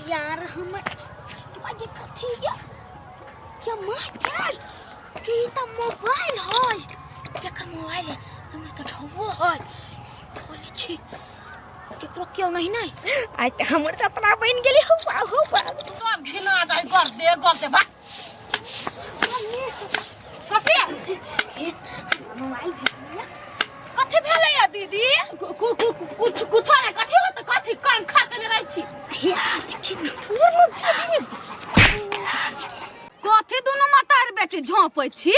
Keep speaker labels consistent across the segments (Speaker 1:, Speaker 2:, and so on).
Speaker 1: यार हमर ये कथी या क्या माँ गेल की त मोबाइल है केकर मोबाइल है हमें तो ढौबो है खोले छी केकरो क्यों नहीं नहीं आइ त हमर जतरा बन गेली हो वाह हो वाह
Speaker 2: सब घिना जाय कर दे कर दे बा कथी
Speaker 1: मोबाइल भेट
Speaker 2: कथी भेलै या दीदी कुछ कुछ नहीं कथी होत कथी कान खा के रहै छी
Speaker 1: हे देखी न
Speaker 3: कथी दुनू मतार बेटी झोंपै छी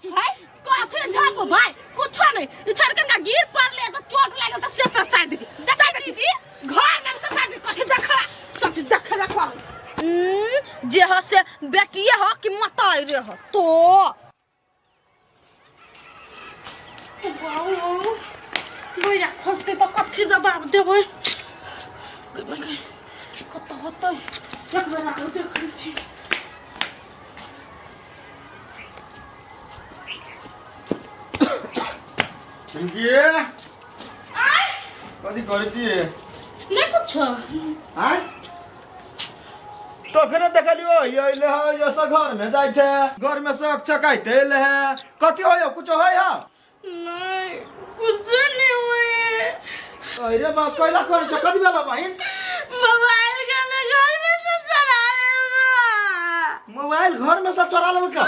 Speaker 2: भाई कथी झाप भाई कुछ नहीं ई छड़कन का गिर पड़ले तो चोट लागल तो से ससार दीदी देखा दीदी घर में ससार दीदी कथी देखा सब चीज देख रखवा
Speaker 3: जे ह से बेटिए ह कि मतार रे ह तो
Speaker 2: भैया खोजते तऽ कथी जवाब देबै कतऽ होतै एक बेर आरो देखै छी
Speaker 4: पिंकी कथी करै छी
Speaker 2: नहि कुछो
Speaker 4: आँय तखने देखलियो ये अइले है ये सब घर में जाइ छै घर में सब चकाइते अइले है कथी होय कुछो होय है
Speaker 2: नहीं कुछ नहीं हुए
Speaker 4: अरे बाप कैला कर छै कथी भेला बहिन
Speaker 2: मोबाइल गले घर में से चुरा लेलका
Speaker 4: मोबाइल घर में से चोरा लेलका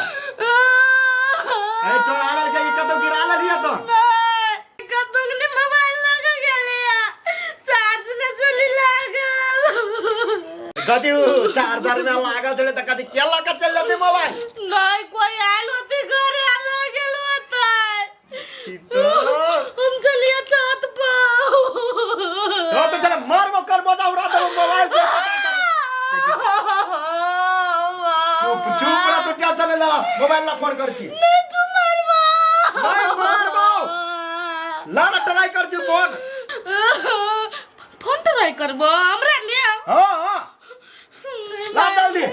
Speaker 4: अरे चोरा लेलका ई कतौ गिरा लेलियै तो
Speaker 2: नहीं कतौ ने मोबाइल लगा गेलिया चार्ज ने चली लागल
Speaker 4: कथी उ चार्जर में लागल छलै तऽ कथी के लऽ के चलि जेतै मोबाइल
Speaker 2: नहीं कोई आयल होते घरे आ गेल होते
Speaker 4: ई तो
Speaker 2: हम चलिए छत पर
Speaker 4: तो तो चल मार मो कर मोजा उड़ा देबो मोबाइल के चुप चुप रह तू टेंशन ले मोबाइल ला फोन कर छी
Speaker 2: नहीं तू मारबा
Speaker 4: नहीं मारबो ला ना ट्राई कर छी फोन
Speaker 2: फोन ट्राई करबो हमरा ले
Speaker 4: हां हां ला जल्दी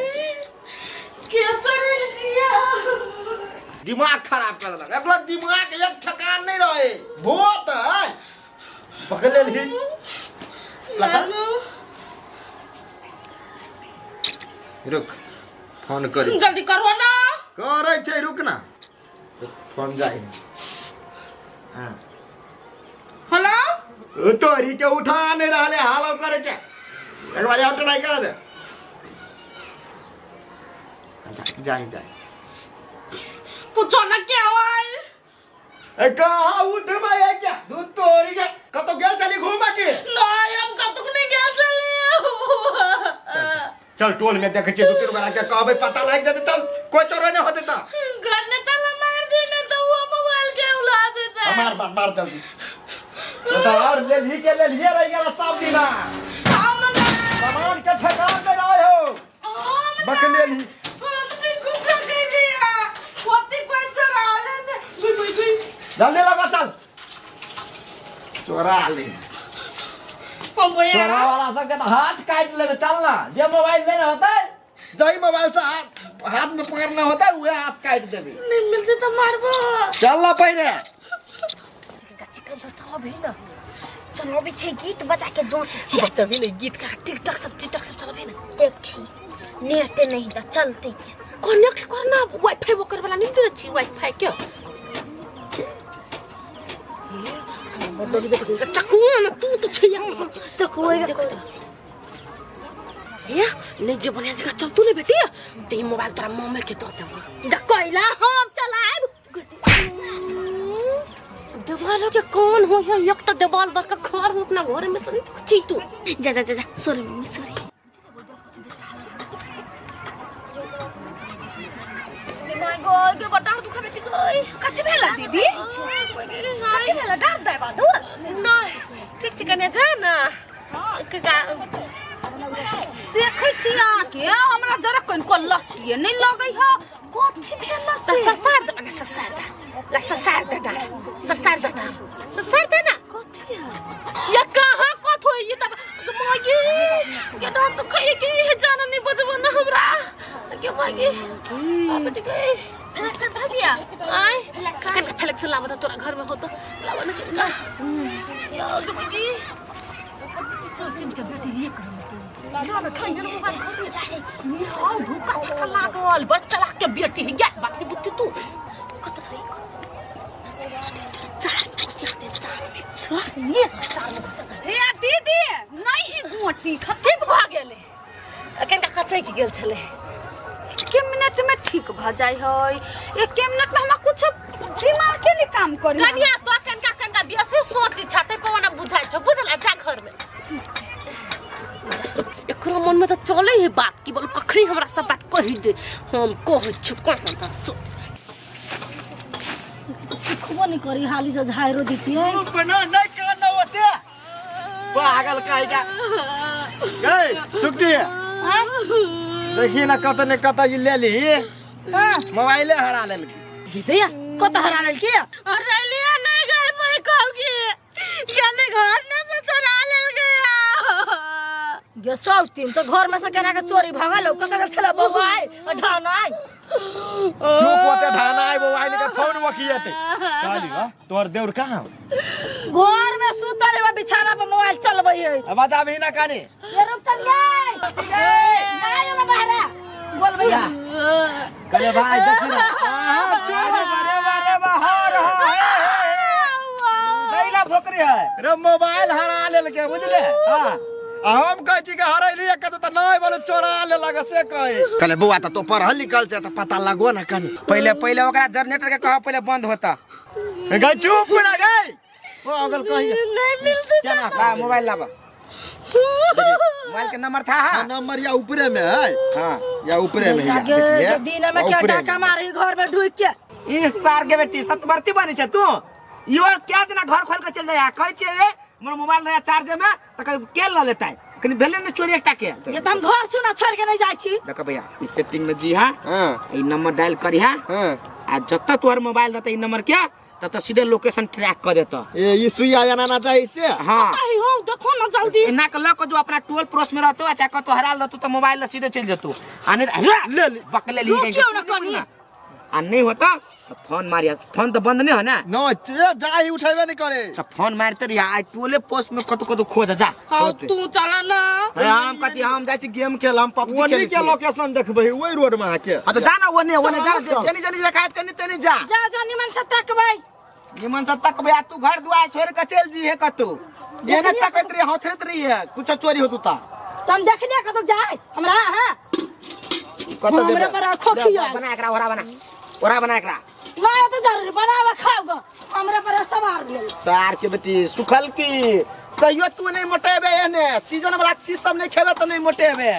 Speaker 2: के चोरी किया
Speaker 4: दिमाग खराब कर देलक एकरो दिमाग एक ठकान नहीं रहे भूत है पकड़ ले ली लता रुक फोन करी
Speaker 2: जल्दी करो ना
Speaker 4: करै छै रुक ना फोन जाइ हाँ
Speaker 2: हेलो
Speaker 4: ओ तोरी के उठा नहीं रहले हालो करे छै एक बार और ट्राई कर दे अच्छा जाई जाई
Speaker 2: पूछो ना क्या हुआ है
Speaker 4: ए कहाँ उठबै है क्या दूध तोरी के कतौ गेल चली घूमे की
Speaker 2: नहीं हम कतुक नहीं गए चलिए
Speaker 4: चल टोल में देखे छियै दू तीन गोरा के कहबै पता लागि जेतै तब कोई चोरो नहि होतै तऽ
Speaker 2: घर में ताला मार देना तो वो मोबाइल के उला देता
Speaker 4: मार मार मार जल्दी तो और ले ली के ले लिए रह गेल सब दिना
Speaker 2: हम ना
Speaker 4: सामान के ठेकान में रहे हो
Speaker 2: हम
Speaker 4: बक ले ली
Speaker 2: हम नहीं कुछ कर लिया होती कोई चुरा लेने गुई गुई गुई
Speaker 4: जल्दी लगा चल चोरा ले चोरा वाला सबके तो हाथ काट लेबे चल ना जे मोबाइल लेने होता है जही मोबाइल से हाथ हाथ में पकड़ना होता है वह हाथ काट देबे
Speaker 2: नहीं मिलते तो मारबो
Speaker 4: चल ना पहले
Speaker 1: चिकन सब चलबही ना चलबे छै गीत बजा के जोत छै
Speaker 2: बचबी नहीं गीत का टिकटॉक सब टिकटॉक सब चलबे ना
Speaker 1: देखी नेट नहीं त चलते के
Speaker 2: कनेक्ट करना वाईफाई ओकर वाला नहीं देने छी वाईफाई के चक्कू ना तू तो छैया
Speaker 1: तो कोई भी कोई
Speaker 2: ये नहीं जे बढ़िया जगह चल तू नहीं बेटी तो ये मोबाइल तोरा मम्मी के दे देबो
Speaker 1: द कोइला हम चलाएब
Speaker 2: देवाल के कौन हो है एक तो देवाल बड़का घर हो अपना घर में सुनी तो छी तू
Speaker 1: जा जा जा जा सॉरी मम्मी सॉरी
Speaker 2: के बटा दुखा बेटी गई
Speaker 3: कथी भेला दीदी कथी भेला डर दे बादू
Speaker 2: नहीं ठीक छै कने जा ना
Speaker 3: देखै छी अहाँके हमरा जरा कनिको लस्सिए नहि लगै ह कथी भेला से
Speaker 2: ससार दे मने ससार दे ला ससार दे डाल ससार दे डाल ससार दे ना
Speaker 3: कथी है
Speaker 2: या कहाँ कथ होई ये तब मागी के डर तो खाइए के ये जाना नहीं बजबो ना हमरा के मागी आ बेटी गई
Speaker 1: फ्लेक्सर भबिया
Speaker 2: आय कन फ्लेक्स लावा तोरा घर में हो तो लावा ना सुनका या के मागी सब दिन के बेटी एक ये धोखा धक्का लागल बड़ चलाक के बेटी है या बात नहीं बुझती तू कत रही चार में घुस जाते चार में ये चार में घुस जाते
Speaker 3: हे दीदी नहीं गोटी
Speaker 2: ठीक भऽ गेलै कनिका कचैक गेल छलै
Speaker 3: एके मिनट में ठीक भ जाय है एके मिनट में हमरा कुछ दिमाग के नहीं काम करी
Speaker 2: कनिया तो कनिका कनिका बेसी सोची छ तै पर ओना बुझाइ छौ बुझल जा घर में एकरो मन में तो चले है बात कि बोल कखनी हमरा सब बात कहि दे हम कहै छी कहाँ त सोच
Speaker 1: सुखबो नहीं करी हाली से झाड़ो दीतियै
Speaker 4: बना नहीं कान होते पागल कहीं का गई सुखी देखी ना कत ने कत ई ले ली मोबाइले हरा लेलकी
Speaker 1: दीदी कत हरा लेलकी
Speaker 2: अरे लिया नहीं गए मैं कहूँगी गेले घर में से चोरा लेल गया
Speaker 1: गे सब तीन तो घर में से केना के चोरी भगल कत के छला बौआई ढानाई
Speaker 4: चुप होते धाना आए मोबाइल के फोन वकियते काली वा तोर देवर कहाँ
Speaker 1: घर में सुतल है बिछाना पर मोबाइल चलबै है
Speaker 4: आवाज आबी ना कानी
Speaker 1: ये रुक चल गए नहीं हम बहरा बोल भैया
Speaker 4: कहले भाई देखी ना हां चुप
Speaker 5: अरे अरे बाहर कैला भोकरी है
Speaker 4: रे मोबाइल हरा लेलके बुझले
Speaker 5: हां
Speaker 4: आ हम कहै छी कि हरैली कतौ तऽ नहि बोले चोरा लेलक से कहे कहले बौआ तऽ तो पढ़ल लिखल छै तऽ पता लगो ना कनी
Speaker 5: पहले पहले ओकरा जनरेटर के कह पहले बंद होता
Speaker 4: गई चुप ना गई ओ अगल कहीं
Speaker 2: नहीं मिलते
Speaker 4: केना
Speaker 5: ला मोबाइल लाबा मोबाइल के नंबर था
Speaker 4: हाँ, नंबर या ऊपरे में है
Speaker 5: हां
Speaker 4: या ऊपरे में है
Speaker 1: गे
Speaker 4: देखिए
Speaker 1: दिन में क्या
Speaker 4: ऊपरे में।
Speaker 1: डाका मारी घर में ढुक के
Speaker 5: इस सार के बेटी सतबरती बनी छे तू ई और क्या दिना घर खोल के चल जाय कहै छियै रे मोर मोबाइल रहे चार्ज में त कहे के ल लेतै कनी भेलै ने चोरी एकटा के
Speaker 1: ये तो हम घर सुना छोड़ के नहीं जाय छी
Speaker 5: देख भैया ई सेटिंग में जी हां
Speaker 4: हाँ
Speaker 5: ई नंबर डायल करी हां
Speaker 4: हाँ
Speaker 5: आ जत तोहर मोबाइल रहतै ई नंबर के तब तो सीधे लोकेशन ट्रैक कर देता
Speaker 4: ए ई सुइया आना ना चाहिए से
Speaker 5: हाँ
Speaker 2: आई हो देखो ना जल्दी
Speaker 5: एना के लऽ के जो अपना टोल पड़ोस में रहतो आ चाहे कतौ हराल रहतो तो मोबाइल ल सीधे चलि जेतो आ नहीं ले ले बकले ली
Speaker 1: रुकियौ ना कनी।
Speaker 5: आ नहीं होता तो फोन मारिया फोन तो बंद नहीं हो ना
Speaker 4: न चे जाई उठेबे नहीं करे
Speaker 5: तो फोन मारते रहिया आ टोले पोस्ट में कतौ कतौ खोज जा
Speaker 2: हाँ तू चला ना
Speaker 5: अरे हम कथी हम जाइ छी गेम खेल हम पबजी
Speaker 4: ओनी
Speaker 5: खेलै
Speaker 4: के
Speaker 5: छी
Speaker 4: लोकेशन देखबै ओहि रोड में आके
Speaker 5: हाँ तो जा ना ओने ओने जा जनी जनी देखायत तनी तनी जा
Speaker 1: जा जा निमन से तकबै
Speaker 5: निमन से तकबे आ तू घर दुआर छोड़ के चल जी है कतौ एने तकैत रही हथरैत रही है कुछ चोरी होतौ ता
Speaker 1: तम देखलिए कतौ जाय हमरा हां
Speaker 5: कतौ
Speaker 1: हमरा पर आँखो खियाल।
Speaker 5: बना एकरा ओरा बना ओरा बना एकरा
Speaker 1: ना तो जरूरी बनावा खाओ ग हमरा पर सवार भेल
Speaker 5: सार के बेटी सुखल की कहियो तू नहीं मोटेबे एने सीजन वाला चीज सब नहीं खेबे तो नहीं मोटेबे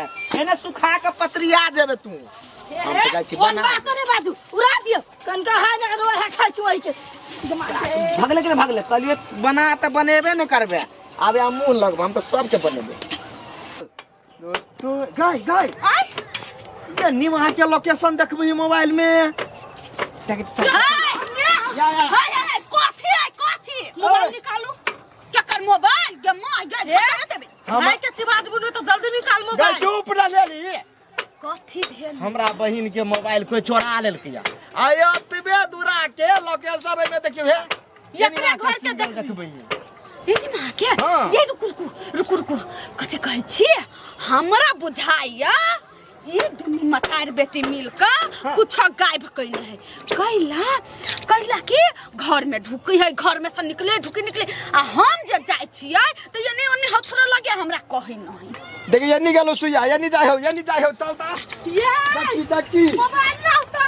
Speaker 5: एने सुखा के पतरिया जेबे तू हम तो जाइ छी
Speaker 1: कोन
Speaker 5: बना
Speaker 1: बात रे बाजू उड़ा दियो कनका हा ना रोहा खाइ छी ओइ के
Speaker 5: भगले के भगले कहलियो बना त बनेबे नहीं करबे आबे हम मुंह लगबे हम तो सबके बनेबे
Speaker 4: तो गाय गाय ये निमा के लोकेशन देखबी मोबाइल में या या
Speaker 3: हाय हाय कथी है कथी
Speaker 2: मोबाइल निकालू
Speaker 3: केकर मोबाइल गे मां गे झटा देबे
Speaker 2: भाई के चिबाज बुनू तो जल्दी निकाल
Speaker 4: गाय
Speaker 2: मोबाइल
Speaker 4: चुप ना ले ली
Speaker 3: कथी भेल
Speaker 4: हमरा बहिन के मोबाइल कोई चोरा लेलकै या आ एतबे दूरा के लोकेशन में देखियो हे
Speaker 2: एकरे घर के देख
Speaker 4: देखबै
Speaker 3: ये माँ के
Speaker 4: हाँ।
Speaker 3: ये रुकू रुकू रुकू रुकू कथी कहै छी हमरा बुझाइया ये दुनू मतार बेटी मिल के कुछ गायब कैले है कैला कैला कि घर में ढुकै है घर में से निकले ढुके निकले आ हम जे जाइ छियै तऽ एने ओने हथुरा लगे हमरा कहै नहीं
Speaker 4: देखिए ये निकलो सुइया ये नहीं जाए हो ये नहीं जाए हो चलता
Speaker 2: ये
Speaker 4: सकी सकी
Speaker 2: मोबाइल लाओ तो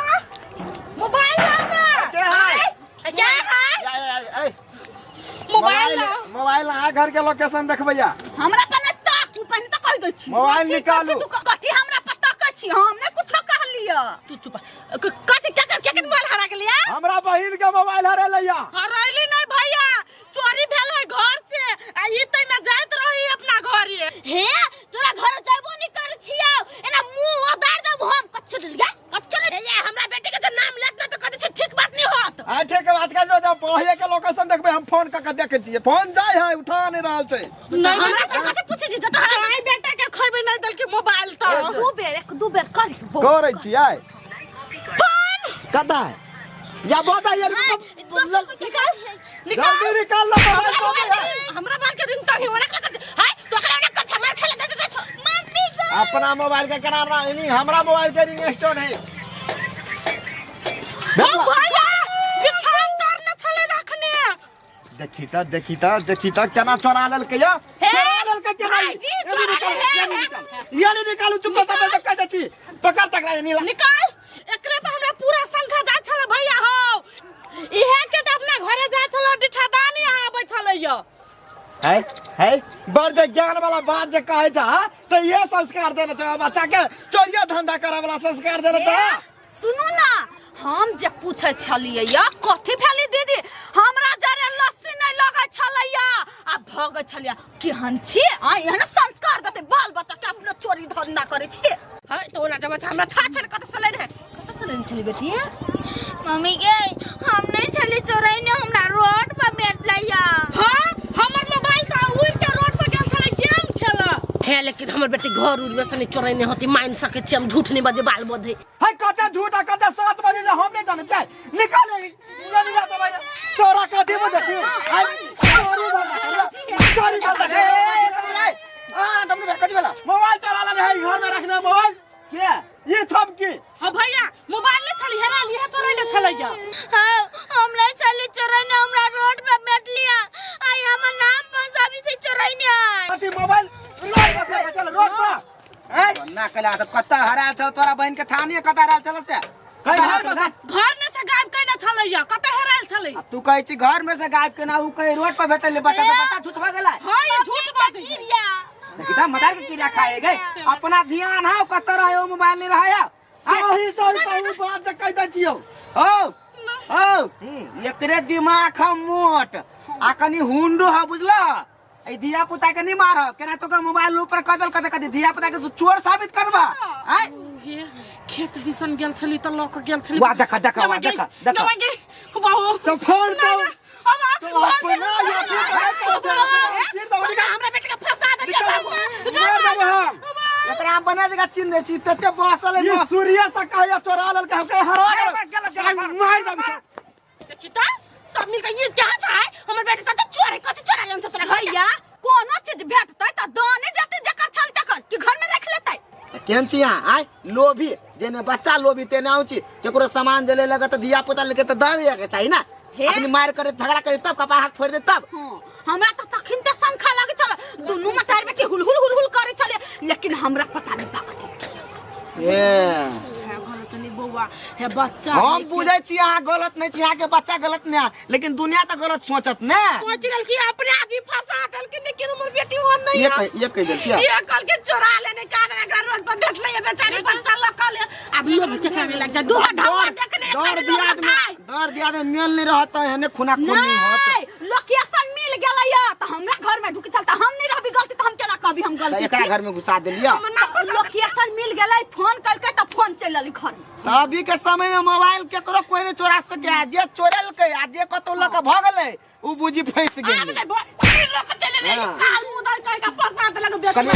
Speaker 2: मोबाइल लाओ ना
Speaker 4: के है
Speaker 2: क्या है
Speaker 4: या या ए
Speaker 2: मोबाइल लाओ
Speaker 4: मोबाइल आ घर के लोकेशन देखबैया
Speaker 3: हमरा पर नहि ताकू पहिने तऽ कहि दै छी
Speaker 4: मोबाइल निकालू।
Speaker 3: तू कथी हमरा पर ताकै छी हम नहि कुछो कहलियै
Speaker 2: तू चुप कथी क्या कर क्या कर मोबाइल हरा गेलिया
Speaker 4: हमरा बहिन के मोबाइल हरेलैया
Speaker 2: हरैली नहीं भैया चोरी भेल है घर से आ ई त ना जाइत रही अपना घर ये
Speaker 1: हे तोरा घर जाबो नहीं कर छियो एना मुंह उतार देब हम कच्चो डल गया कच्चो
Speaker 2: हे ये हमरा बेटी के जे नाम लेत ना तो कहै छै ठीक बात नहीं होत
Speaker 4: आ ठीक है बात कर जो जब पहिले के लोकेशन देखबै हम फोन क के देखै छियै फोन जाय है उठा नहीं रहल छै
Speaker 2: नहीं हमरा से कथी पूछै छी जत हरा बेटा के खोइबे नहीं दल के मोबाइल तो
Speaker 3: दू बेर एक दू बेर कर
Speaker 4: करै छियै कता है या बता यार
Speaker 2: निकाल
Speaker 4: जल्दी निकाल लो मोबाइल
Speaker 2: हमरा बाल के रिंग टंग है ओना कर हाय तो ओकरा ओना कर छमार खेले दे दे छो
Speaker 1: मम्मी
Speaker 4: अपना मोबाइल के केना नहीं, हमरा मोबाइल के रिंग स्टोन है।
Speaker 2: ओ भैया, बिछान तर न छले रखने।
Speaker 4: देखी त, देखी त, देखी त, केना चोरा लेलकै यो।
Speaker 2: हे,
Speaker 4: चोरा लेलकै केना?
Speaker 2: भाईजी,
Speaker 4: ये
Speaker 2: चोरा
Speaker 4: निकालू,
Speaker 2: हे,
Speaker 4: ये
Speaker 2: हे।
Speaker 4: निकालू, ये निकालू, चुप कर, तब कह छी पकड़ तकरा नीला।
Speaker 2: निकाल। एकरे पर हमरा पूरा संखा जाय छले भैया हो। इहे के त अपना घरे जाय छले, डिठादानी आबै छले यो।
Speaker 4: है है, बड़ जे ज्ञान वाला बात जे कहै छ त ये संस्कार देने छ बच्चा के, चोरिया धंधा करे वाला संस्कार देने छ।
Speaker 3: सुनू ना, हम जे पूछै छलियै या कथी भेलै दीदी, हमरा जरे लस्सी नहि लगै छलैया आ भगै छलियै। केहन छी आ? एहन संस्कार देतै बाल बच्चा के, अपना चोरी धंधा करै छी।
Speaker 2: है तो ओना जब हमरा था छल, कत से लेने है, कत से लेने छली बेटी?
Speaker 1: मम्मी के, हम नहीं छली चोरैने, हमरा रोड पर भेटलै।
Speaker 2: हां, हमर मोबाइल त उड़ के रोड पर गेल छले गेम खेल हे, लेकिन हमर बेटी घर उड़ से नहीं चोरैने होती, मान सके छी हम, झूठ नहीं बजे बाल बोधे।
Speaker 4: है, कते झूठ आ कते सच बजे से हम नहीं जाने छै। निकाले ये नहीं जाता भाई, तोरा कथी बुझै छी? है, चोरी धंधा करला, चोरी धंधा करला।
Speaker 5: हां, डब्लू भाई, कथी भेला?
Speaker 4: मोबाइल चोरा ले है, घर में रखना मोबाइल
Speaker 5: के
Speaker 4: ये थम की।
Speaker 2: हां भैया, मोबाइल ले छली, हेरा लिए चोरैले छलै।
Speaker 1: हाँ, हम नहीं छली चोरैने, हमरा रोड पर भेटलिया। आई हमर नाम फंसाबी से चोरैने आई।
Speaker 4: अथी मोबाइल रोड पर चल, रोड पर हैं?
Speaker 5: ना कला त कत्ता हरायल छल तोरा बहिन के थानी, कत्ता हरायल छल से?
Speaker 4: कहीं
Speaker 5: कत्ता
Speaker 4: घर
Speaker 5: हरायल छल?
Speaker 2: घर में से गायब कैने छलै, कत हेरायल छलै?
Speaker 5: अब तू कहै छी घर में से गायब केना, ऊ कहे रोड पर भेटल बच्चा, त बच्चा झूठ भ गेलै।
Speaker 2: हां, ये झूठ बाजै।
Speaker 1: क्रिया।
Speaker 5: देखी त मदार के कीड़ा खाए गए। अपना ध्यान हौ, कत्ता रहे ओ मोबाइल नहीं रहे।
Speaker 4: सही सही सही बात जे कह दै छियौ।
Speaker 5: हो हो, एकरे दिमाग हम मोट आ कनी हुंडो ह, बुझला? ए धिया पुता के नहीं मार, केना तो के मोबाइल ऊपर कदल कदल कदल धिया पुता के तू चोर साबित करबा आय?
Speaker 2: हे, खेत दिसन गेल छली त लऽ के गेल छली।
Speaker 5: वाह, देख, देख, वाह, देख, देख।
Speaker 2: बाबू।
Speaker 4: तो फोन तो तो अपना या तू कहे तो चीर दो, निकाल।
Speaker 2: हमरा बेटी के फंसा देलियै बाबू।
Speaker 4: मार देबो हम।
Speaker 5: एकरा हम बना जगह चिन्ह दै छी, तते बसल है।
Speaker 4: ये सूर्य से कहिया चोरा लेलकै, हम कहे हरा गेल, मार देबो।
Speaker 2: देखी त सब मिलके ये क्या चाहे हमर बेटी सब त चोर है। कथी चोरा लेन तोरा घर?
Speaker 3: भैया, कोनो चीज भेटतै तऽ दाने जेतै जकर छल तकर, कि घर में रख लेतै?
Speaker 5: केहन छी अहाँ आय लोभी? जेने बच्चा लोभी तेने आउ छी। केकरो सामान जे ले लगे तऽ धिया पुता लेके तऽ दऽ दिया के चाही ना।
Speaker 3: हे?
Speaker 5: अपनी मार करे, झगड़ा करे, तब कपार हाथ फोड़ दे तब।
Speaker 3: हाँ, हमरा तऽ तखन तऽ शंखा लगै छल, दुनू मतार बेटी हुलहुल हुलहुल करै छलै, लेकिन हमरा पता नहि पाबत।
Speaker 5: ए
Speaker 2: हे गलत नहीं बौआ, हे बच्चा।
Speaker 5: हम बुझै छी अहाँ गलत नहीं छी, अहाँके बच्चा गलत नहीं है, लेकिन दुनिया तऽ गलत सोचत ने।
Speaker 2: सोच रहल कि अपने आदमी फंसा देलखिन, लेकिन हमर बेटी ओहन नहीं
Speaker 5: ये
Speaker 2: है।
Speaker 5: कह, ये कह देलकै।
Speaker 2: ये कल के चोरा लेने का एकरा रोड पर भेटलै है, बेचारी बच्चा लकल है। अब लोग चकरा में लग जा दू ढावा देखने।
Speaker 5: दर दियाद में, दर दियाद में मेल नहीं रहता है ने, खुना खून नहीं होत।
Speaker 3: नहीं, लोकेशन मिल गेलै या तऽ हमरा घर में ढुकी छल, तऽ हम नहीं रहबी गलती तऽ हम केना कहबी हम
Speaker 5: तऽ
Speaker 3: गलती
Speaker 5: एकरा
Speaker 3: छी?
Speaker 5: घर में घुसा देलिया।
Speaker 3: लोकेशन मिल गेलै, फोन कलकै तऽ फोन चलि एलै घर में।
Speaker 5: तऽ अभी के समय में मोबाइल केकरो कोई नहीं चोरा सके आ जे चोरेलकै आ जे कतौ लऽ के भऽ गेलै, उ बुझी फंसि
Speaker 2: आब
Speaker 5: गेलै।
Speaker 2: नहीं लोग चले ले।
Speaker 5: हाँ।
Speaker 2: काल मुंह धर कह के फंसा देलक बेटी।
Speaker 5: कनि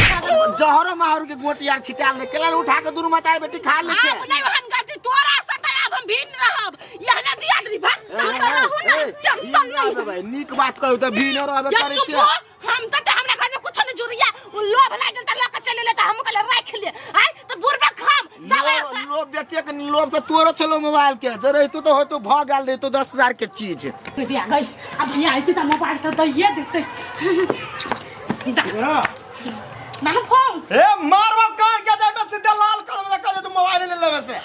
Speaker 5: जहरो माहरू के गोटी आर छिटाल ले केला, उठा के दुनू मतार बेटी खा ले छै।
Speaker 2: आब नहीं वहन गलती तोरा से त आब हम भिन्न रहब, यहने दिया दरी भाग।
Speaker 3: रहू ना, टेंशन नहीं।
Speaker 5: भाई, नीक बात कहू तऽ भीन रहबे
Speaker 2: या
Speaker 5: करै
Speaker 2: चुप
Speaker 5: छै।
Speaker 2: हो। हम त हमरा घर में कुछ नहीं जुड़िया, उ लोभ लागल त लक चले ले, त हम कहले राख ले आय त बुरबा खाम दवा
Speaker 5: लोभ लोभ बेटिया के लोभ तऽ तोरो छलो मोबाइल के, जे रहितो तऽ होतो भऽ गेल रहितो 10,000 के चीज।
Speaker 2: दिया गई। अब भैया आई त मोबाइल त दैये देते नानू फोन।
Speaker 4: ए मारबो कान के जाय में सीधे लाल कर दे, कह तू मोबाइल ले लेबे से।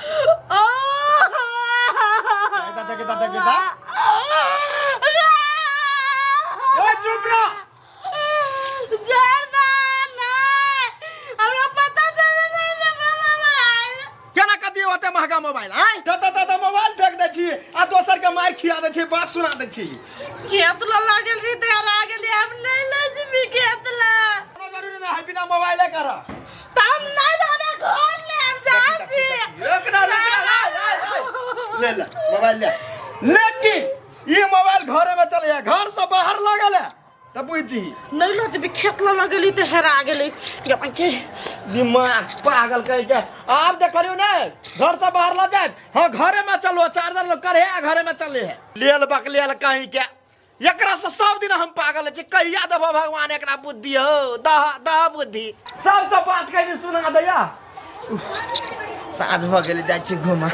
Speaker 4: देखा देखा देखा, ए चुप रह।
Speaker 2: हमरा पता चले नहीं मोबाइल।
Speaker 4: केना कदी ओते महंगा मोबाइल आय, त त त मोबाइल फेंक दै छी आ दोसर के मार खिया दै छी, बात सुना दै छी।
Speaker 2: खेत ला लागल रही त आ गेली, हम नहीं लजबी खेत ला।
Speaker 4: कोनो जरूरी ना है बिना मोबाइले कर।
Speaker 2: त हम नहीं रहबे घर ले, हम जासी।
Speaker 4: रुक ना, रुक ना, आय, आय, आय। ले ले मोबाइल ले, लेकिन ई मोबाइल घरे में चले है, घर से बाहर लगल है तब बुझ जी।
Speaker 2: नहीं लजबी खेत ला लगली त हेरा गेली ये के।
Speaker 4: दिमाग पागल कह के आप देखलियो ने, घर से बाहर ला जाए। हाँ, घरे में चलो, चार्जर लोग करे है, घरे में चले है। लेल बकलेल कहीं के एकरा से सब दिन हम पागल छी। कहिया देबो भगवान एकरा बुद्धि हो? दह दह बुद्धि।
Speaker 5: सबसे बात कहि सुना दैया।
Speaker 4: साँझ भऽ गेलै, जाइ छी घूमऽ।